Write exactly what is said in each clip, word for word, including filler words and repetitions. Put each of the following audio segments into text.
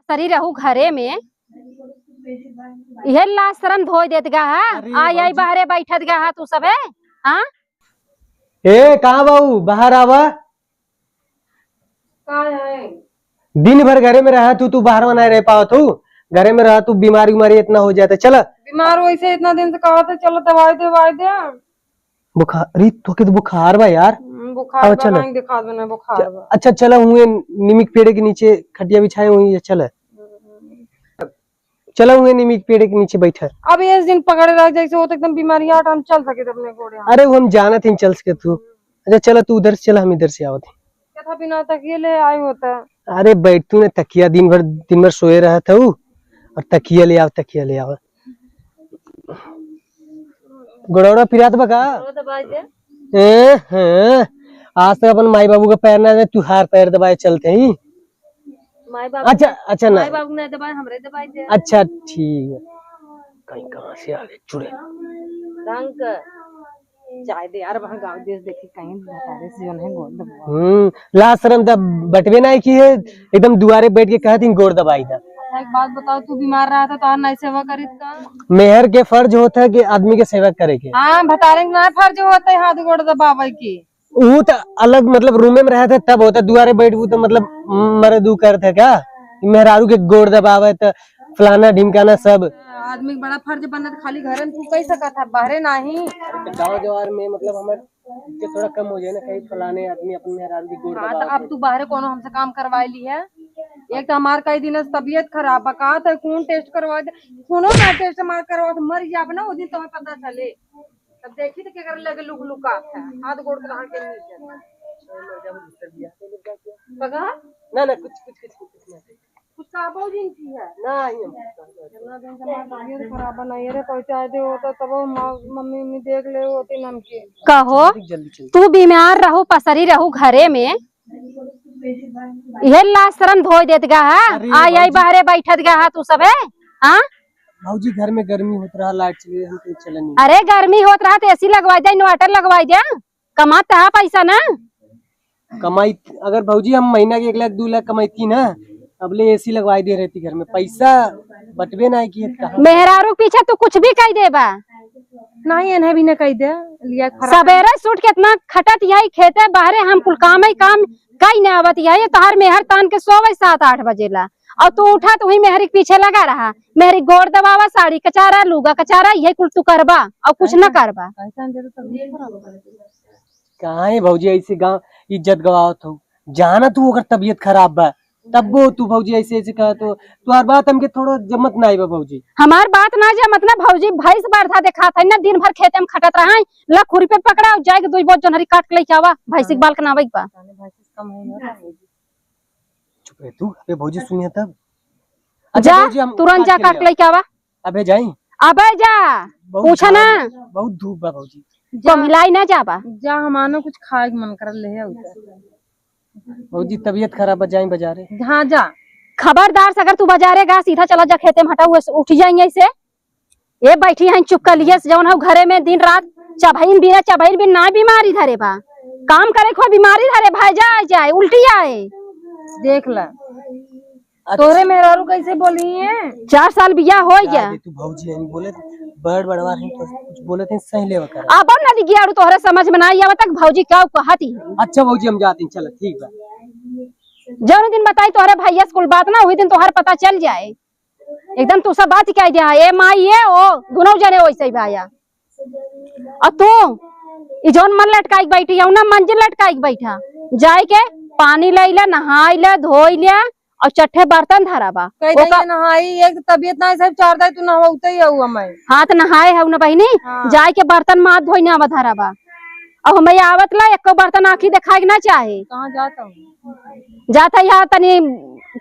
सरी रहू घरे में, इहे लाज शरम धोइ देत गा हा। अरे आई आई भौजी। बाहरे बैठत गा हा तू सबे, हाँ? ए, कहाँ बाऊ, बाहर आवा। का है? दिन भर घरे में रहा तू, तू बाहर में नहीं रह पावत हू। घरे में रहा तू, बीमारी उमारी इतना हो जाता। चला। बीमार वैसे इतना दिन से कहा था, चलो दवाई दे, दवाई दे। बुखार, अरे, तोके तो बुखार बा यार। हम्म, बुखार अब बा, चलो। नहीं दिखा देना, बुखार च-, बा। अच्छा, चला, हुए नीम के पेड़ के नीचे खटिया बिछाए हुई, चला। हम्म। चला, हुए नीम के पेड़ के नीचे बैठा। अब ये दिन पकड़े रह, जैसे वो तो एकदम बीमारी आट, हम चल सके थे अपने गोड़े। अरे, वो हम जानत ही चल सके तू। अच्छा, चला, तू उधर से चला, हम इधर से आवत ही। क्या था, बिना तकिए ले आए होता। अरे, बैठ तू ने, तकिया दिन भर, दिन भर सोए रहत हऊ, और तकिया ले आव, तकिया ले आव। गोड़ौड़ा पिरात बा का? गोड़ दबाई दे। ए, हाँ। आज तक अपन माई बाबू का पैर ना दे, तू हार पैर दबाए चलते ही। माई बाबू अच्छा, अच्छा ना। माई बाबू नहीं दबाए, हमरे दबाई दे। अच्छा, ठीक है। कहीं कहाँ से आ गए चुड़ैल? ढंग कर। जाए दे यार, वहाँ गाँव देश देखी कहीं भतारे से जौन है गोड़ दबवा। हम्म, लाज शरम त बटबे ना की है, एकदम दुआरे बैठ के कहत ही गोड़ दबाई दा। अच्छा, एक बात बताओ, तू बीमार रहा था, तोहार नाई सेवा करित का? मेहर के फर्ज होता है कि आदमी के सेवा करे के। हाँ, भतारे के ना फर्ज होता है हाथ गोड़ दबावे की। ऊ त अलग, मतलब, रूमे में रहत है, तब होता, दुआरे बैठबू त, मतलब, मरे दू करत है का? मेहरारू के गोड़ दबावे त फलाना ढिमकाना सब। आदमी के बड़ा फर्ज बनत, खाली घरे में तू कह सकत है, बाहरे नाही। गाँव जवार में, मतलब, हमार इज्जत थोड़ा कम हो जाए ना, कहीं फलाने आदमी अपन मेहरारू के गोड़ हाँ, दबावत तो अब है। तू बाहरे कोनो हमसे काम करवाए ली है। एक तो हमार कई दिन से तबीयत खराब बा, का तो खून टेस्ट करवा दे, खूनो ना टेस्ट हमार करवा दे, मर जाब ना, वो दिन तुम्हें पता चले। तब देखी तो केकर लगे लुक लुकात है, हाथ गोड़ कहाँ के नीचे। पगहा? ना, ना, कुछ, कुछ, कुछ, कुछ ना। कुछ का बाबूजी की है? ना, ही हम कुछ ना। इतना दिन से हमार तबीयत खराब बनाई रे, पहुँचा दे होता तब हम मम्मी, मम्मी देख ले होती नमके। कहो, जल्दी, जल्दी चल। तू बीमार रहू, पसरी रहू घरे में, इहे लाज शरम धोइ देत गा हा। अरे आई आई भौजी। बाहरे बैठत गा हा तू सबे, हाँ? भौजी, घर में गर्मी होत रहा, लाइट चली, हम कहीं चले नहीं। अरे गर्मी होत रहा तो एसी लगवाई दे, इन्वर्टर लगवाई दे, कमात हा पैसा ना। कमाई, अगर भौजी हम महीना के एक लाख दू लाख कमाई थी ना, अब ले एसी लगवाई दे रहती घर में, पैसा बटबे ना की कहाँ। मेहरारू के पीछे तू कुछ भी कह देबा। नहीं, इन्हें भी ना कह दे, लिया खराब। सवेरे सूट कितना खटत यही खेते बाहरे, हम कुल काम ही काम कई ना आवत यही, तोहार मेहर तान के सोवे सात आठ बजेला, और तू उठा तो वही मेहरी के पीछे लगा रहा, मेहरी गोड़ दबावा, साड़ी कचारा, लुगा कचारा, यही कुल तू करबा और कुछ ना करबा। कहाँ है भौजी ऐसे गाँव इज्जत गवावत हो, जाना तू अगर तबीयत खराब बा, तब वो तू भौजी ऐसे, ऐसे कहत हो, तोहार बात हमके थोड़ो जमत ना आइबा भौजी। हमार बात ना जमत ना भौजी, भैंस बरधा देखात है ना, दिन भर खेते में खटत रहा है, ला खुरपी पकड़ा और जाए के दुई बोझ जोन्हरी काट के लेके आवा, भैंस के बाल कनावे के बा। चुप रह तू, अबे भौजी सुनिए तब। अच्छा जा, भौजी, हम तुरंत काट जा के काट ले लेके आवा। अबे जाई। अबे जा, बहुत पूछा ना। बहुत धूप बा भौजी। जा, को मिलाई ना जाबा। जा, हमानो कुछ खाए के मन कर ले है उधर। भौजी तबीयत खराब बा, जाई बाजारे। हाँ जा। खबरदार से अगर तू बाजारे गा, सीधा चला जा खेते में, हटा हुए उठ जाएंगे ऐसे। ये बैठी हैं चुपकलिए से, जौन हो घरे में दिन रात चबहिन बिना, चबहिन बिन ना बीमारी धरे बा। काम करे को बीमारी धरे भाई, जाए जाए उल्टी आए। देख ला। अच्छा। तोरे मेहरारू कैसे बोली है? चार साल बियाह हो जा गया। दे तू भौजी, हम बोले बड़ बड़वा है तो कुछ बोले थे, सही लेवा कर। अब हम ना दिगियारू तोहरे समझ में ना आवा तक भौजी का कहती है। अच्छा भौजी, हम जाते हैं, चलो ठीक बा। जौन दिन बताई तोहरे भैया से कुल बात ना, वही दिन तोहर पता चल जाए। एकदम तू सब बात कह दिया, ए माई ये ओ दोनों जने वैसे ही भाया। और तू ई जौन मन लटकाई के बैठी है ना, मंजिल लटकाई के बैठा, जाए के पानी ले ले, नहाई ले, धोई ले और चट्ठे बर्तन धरा बा। कह ओका दइए नहाई, एक तो तबीयत ना है, सब चार दाई तू नहवाते ही हुआ मैं। हाथ नहाए है ना बहिनी, हाँ। जाए के बर्तन माथ धोई ना धरा बा। अब हमें आवत ला एको बर्तन आँखी देखाए के ना चाहे। कहाँ जाता हूँ? जाता यहाँ तनी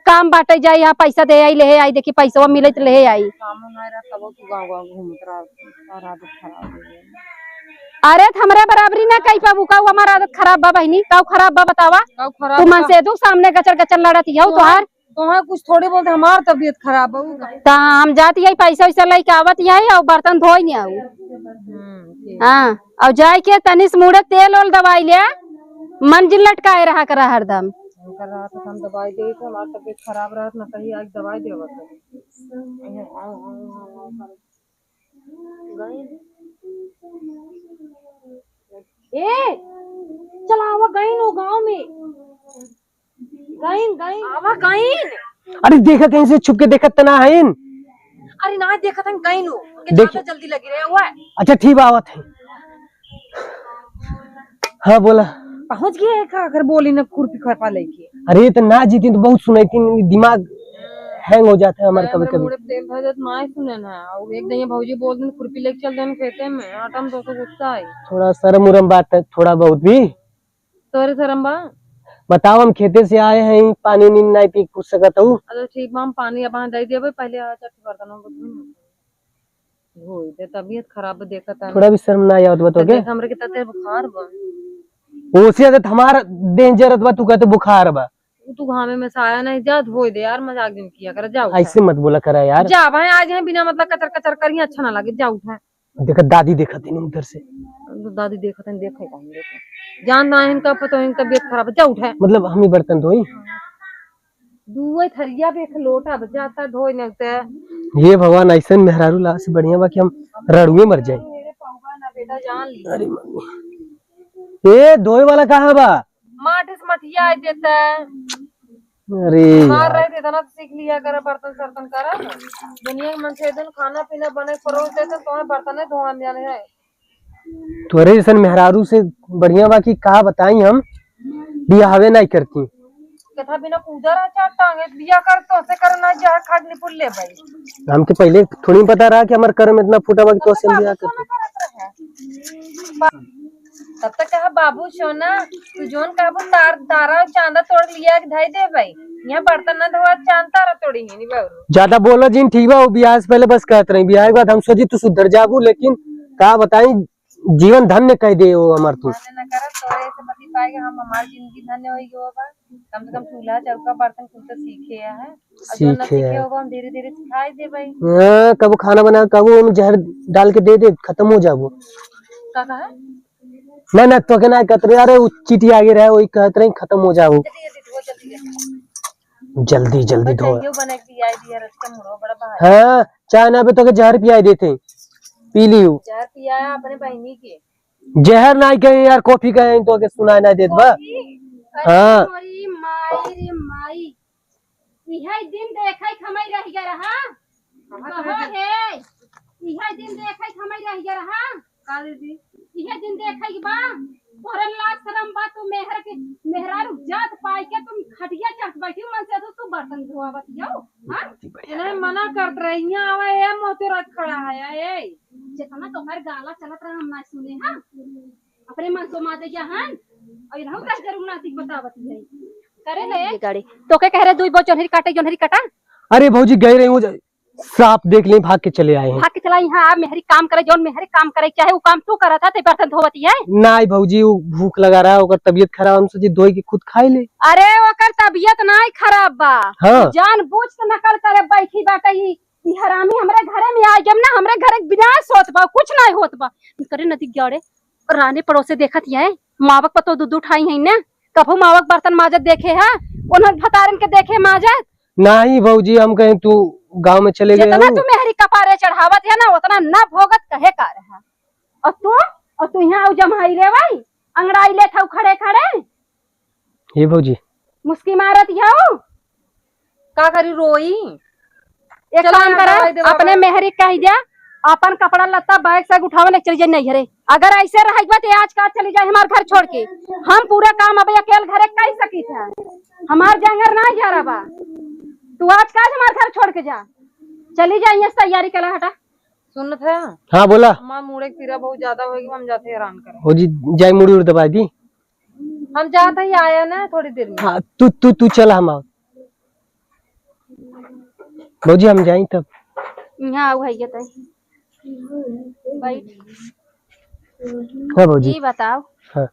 काम बाटे, जाए यहाँ पैसा दे आई, ले आई, देखी पैसवा मिले तो ले आई। कामो ना रहा, तब तू गाँव गाँव घूमत रहा, और आदत खराब हो गई। अरे त हमरे बराबरी ना कही पाबू, काऊ हमार आदत खराब बा बहिनी, काऊ खराब बा बतावा? काऊ खराब तू बा? मन से दुख सामने गचर गचर लड़त ही हो तोहार। तोहार कुछ थोड़ी बोलते, हमार तबीयत खराब बा, ऊ का? त हम जात यही पैसा वैसा लेके आवत यही और बर्तन धोई नहीं आऊ। हम्म, ठीक। हाँ, और जाए के तनिस मुड़े तेल ओल दवाई ले, मंजिल लटकाए रहा करा हरदम। कर रहा था, हम दवाई दे थे, हमार तबीयत खराब रहत ना, कहीं आज दवाई देवत है। ए, चला आवा गइन हो गाँव में। गइन, गइन। आवा गइन। अरे देखा कहीं से छुप के देखत त ना हइन। अरे ना देखत हन गइन हो। उनके देख। ज्यादा जल्दी लगी रहे हुआ है। अच्छा ठीक बा, आवत है। हाँ बोला। पहुँच गया है का? अगर बोली ना खुरपी खरपा लेके। अरे तो ना जीती तो बहुत सुनाई थी, दिमाग हैंग हो जाता है हमारे अरे, कभी हमरे कभी। मुड़े पे तेल धर देत, माय सुने ना। और एक दिन ये भौजी बोल दिन खुरपी लेके चल देन खेते में, आटा में तो गुस्सा आई। थोड़ा शर्म उरम बात है, थोड़ा बहुत भी। तोरे शर्म बा? बताओ, हम खेते से आए हैं, पानी उनी नहीं पी पूछ सकत हूँ। अच्छा ठीक बा, हम पानी अब दे देबे, पहले आ चट बर्तन में धोई दे, तबीयत खराब बा, देखत है। थोड़ा भी शर्म ना आवत बा तो तोके? देख, हमरे के तते बुखार बा। ओसे आदत हमार देह जरत बा, तू कहते बुखार बा। तू घामे में से आया नहीं, जा धोई दे यार, मजाक जिन किया कर, जा उठा। ऐसे मत बोला करा यार। जा भाई, आज है बिना मतलब कचर कचर करी, अच्छा ना लगे, जा उठा। देखा दादी देखत है उधर से। तो दादी देखत है, देखे कौन देखे। जान ना इनका पता, इनका तबीयत खराब है, जा उठा। मतलब हम ही बर्तन धोई? दुए थरिया पे एक लोटा बचाता धोए न ते। हे भगवान, ऐसन मेहरारू ला से बढ़िया बा कि हम रड़ुए मर जाए। मेरे पौवा ना बेटा जान ली। अरे मम्मी। ए, धोए वाला कहाँ बा? माठे से मठिया आए देता है। अरे मार यार। रहे थे, इतना तो सीख लिया कर, बर्तन सर्तन कर। दुनिया के मन से एकदम खाना पीना बने परोस देते, तो बर्तन धोआ में जाने है। तोरे जैसन मेहरारू से बढ़िया बा कि का बताई हम, बियाहवे नाई करती। कथा बिना कूदा रहा चार टांगे, बिया कर तो से कर ना, जहर खाट निपुल ले भाई। हमके पहले थोड़ी पता रहा कि हमार कर्म इतना फूटा बा कि तो से हम बियाह करती। तब तक कहा, "बाबू सोना, तू जोन कहबू तार, तारा और चांदा तोड़ लिया के धई दे भाई। यहाँ बर्तन ना धोआ, चांद तारा तोड़ी ही नहीं बाबू।" ज्यादा बोलो जिन, ठीक बा, वो बियाह से पहले बस कहत रही, बियाह के बाद हम सोची तू सुधर जाबू, लेकिन का बताई, जीवन धन्य कह दे वो हमार तू। धन्य न करब, तोरे से पति पाए के हम, हमार जिंदगी धन्य होई गयो बा। कम से कम चूल्हा चौका बर्तन कुल तो सीखे है। और जो न सीखे सीखे है। होगा, हम धीरे धीरे सिखाई दे भाई। हाँ, कबो खाना बना, कबो ओमे जहर डाल के दे दे, खत्म हो जाबो। का कहा? ना, ना, तोके ना कहत रहे, अरे, उ चीटी आगे रहे, वही कहत रही, खत्म हो जाओ। जल्दी, जल्दी धो, जल्दी, जल्दी। जल्दी, जल्दी बस धो। चाय बना के पियाई दिया, रस्ते मुड़ो, बड़ा भाई। हाँ, चाय ना बे, तोके जहर पियाई देते, पी लियो। जहर पियाया अपने बहिनी के। जहर ना कहे यार, कॉफी कहे, तोके सुनाई ना देत बा। कॉफी? अरे हाँ। मोरी माई रे माई। इहे दिन देखै के हमई रहि गए रहा। कहाँ कहो है? हे, इहे दिन देखै के हमई रहि गए रहा। का दीदी? इहे दिन देखै के बा। तोरे लाज शरम बा, तू मेहर के, मेहरारू जात पाई के तुम खटिया चढ़ के बैठी, मन से तो तू बर्तन धोआवत हो, हाँ? इन्हें मना करत रहे, यहाँ आवा, ए मोती रात खड़ा है, ए। जितना तोहर गाला चलत रहा, हम ना सुने, हाँ? अपने मन सो माते जा हन, और इनहु कह जरूर नाती बतावत है। करे ले। ये गाड़ी। तोके कह रहे दुई बो जोन्हरी काटे, जोन्हरी काटा। अरे भौजी, गए रही हूँ, साफ देख ली, भाग के चले आए हैं। भाग के चला, यहाँ आ, मेहरी काम करे, जौन मेहरी काम करे, चाहे वो काम तू करत है, ते बर्तन धोवती है। नाई भौजी, वो भूख लगा रहा है, ओकर तबीयत खराब, हम सोची धोई के खुद खाई ले। अरे, ओकर तबीयत नाई खराब बा। हाँ। जानबूझ के नकल करे बैठी बाटे ई, ई हरामी हमरे घरे में आ, जब ना हमरे घरे के विनाश होत बा, कुछ नाई होत बा। करे नती गड़े, राने पड़ोसे देखत ये, मावक पतो दू दू ठाई है ना, कभू मावक बर्तन माजत देखे है, उन्हन भतारन के देखे माजत। नाही भौजी, हम कहीं तू गाँव में चले गए जितना हो। तू मेहरी कपारे चढ़ावत है ना, उतना ना भोगत कहे का रहा। और तू, और तू यहाँ आऊ जमाई रे भाई, अंगड़ाई लेत हऊ खड़े खड़े। ये भौजी। मुस्की मारत हऊ। का करी, रोई? एक चलो काम ना, करा, दवाई देवा अपने बा। मेहरी कह दिया, अपन कपड़ा लत्ता बैग सैग उठावे लेके चली जाए नैहरे। अगर ऐसे रहबा तो आज का चली जाए हमार घर छोड़ के। हम पूरा काम अब अकेल घरे कर सकी थे। हमार जंगर ना जा रहा बा। तू आज का हमार घर छोड़ के जा, चली जा, यहाँ से तैयारी करा हटा। सुनत है? हाँ, बोला। हमार मुड़े के पीरा बहुत ज्यादा होगी, हम जाते आराम करें। हो जी, जाए मुड़ी उड़ दबाई दी। हम जाते ही आया ना थोड़ी देर में। हाँ, तू, तू, तू चल, हम आओ। भौजी, हम जाई तब। यहाँ आओ भैया, तय बैठ। हाँ भौजी। ई बताओ, हाँ।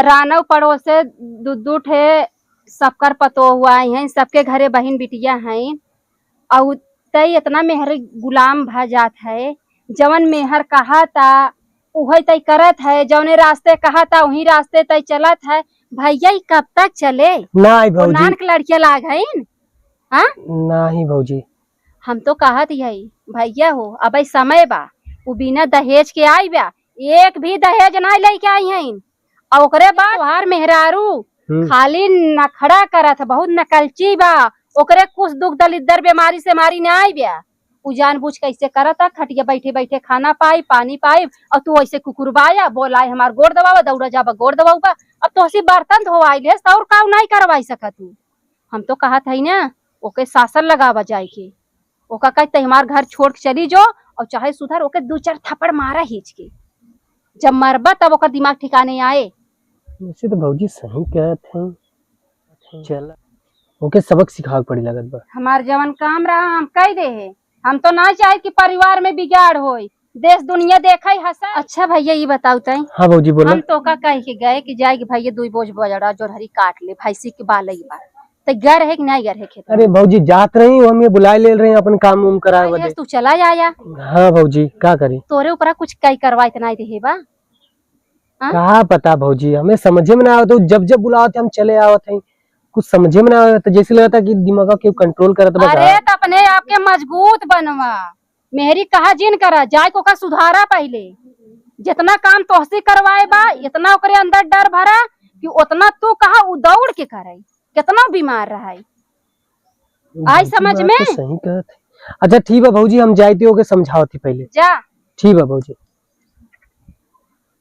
रानव पड़ोसे दू दू ठे सबकर पतोह हुआ हैं, सबके घरे बहिन बिटिया हैं, और तय इतना मेहर गुलाम भ जात है, जवन मेहर कहा ता उहे तय करत है, जौने रास्ते कहा ता उही रास्ते तय चलत है। भैया, ई कब तक चले? ना आई वो भौजी। नान के लड़किया लाग हईन, हाँ? नाही भौजी। हम तो कहत हई, भैया हो, अबे समय बा, उ बिना दहेज के आई बा, एक भी दहेज ना लेके आई हईन। और ओकरे बाद तोहार मेहरारू हम्म। खाली नखड़ा करत ह, बहुत नकलची बा, ओकरे कुछ दुख दलिद्दर बीमारी सेमारी ना आई बा। उ जानबूझ के ऐसे करत ह, खटिया बैठे बैठे खाना पाई, पानी पाई, और तू ऐसे कुकुरबाया, बोलाए हमार गोड़ दबावा, दौड़ा जाबा गोड़ दबाउबा। अब तोहसी बर्तन धोवाई लेस, और काउ नाई करवाई सकत हूँ। हम तो कहत हई ना, ओके शासन लगावा जाए के। ओका कहे, "तै हमार घर छोड़ के चली जो, और चाहे सुधर।" ओके दू चार थप्पड़ मारा हीच के। जब मरबा, तब ओकर दिमाग ठिकाने आए। वैसे तो भौजी सही कहत हैं। चल, ओके सबक सिखावे के पड़ी लगत बा। हमार जवन काम रहा, हम कह दे है। हम तो ना चाहे कि परिवार में बिगाड़ होई, देश दुनिया देखे हंसा। अच्छा भैया, ई बताऊ तई। हाँ भौजी, बोला। हम तोका कह के गए कि जाए कि भैया दुई बोझ बजड़ा जोरहरी काट ले, भैंसी के बालई बा। त गए रहे कि नहीं गए रहे खेत में? अरे भौजी, जात रही, वो हमें बुलाए ले रहे हैं अपन काम उम करावे बदे। तू चला आया। हाँ भौजी, का करी? तोरे ऊपरा कुछ कई करवाइत नहीं रहे बा? हाँ? का पता भौजी, हमें समझे में ना आवत, जब जब बुलावत हम चले आवत हैं, कुछ समझे में ना आवत, जैसे लगता कि दिमाग के कंट्रोल करत बा का? अरे, त अपने आप के मजबूत बनवा, मेहरी कहा जिन करा, जाए को का सुधारा पहले। जितना काम तोहसे करवाए बा, इतना ओकरे अंदर डर भरा कि उतना तू कहा उ दौड़ के करे। कितना बीमार रहा है। आई भौजी, समझ बात में? तो सही कहत है। अच्छा ठीक बा भौजी, हम जाइत ही ओके समझावत ही पहले। जा। ठीक बा भौजी।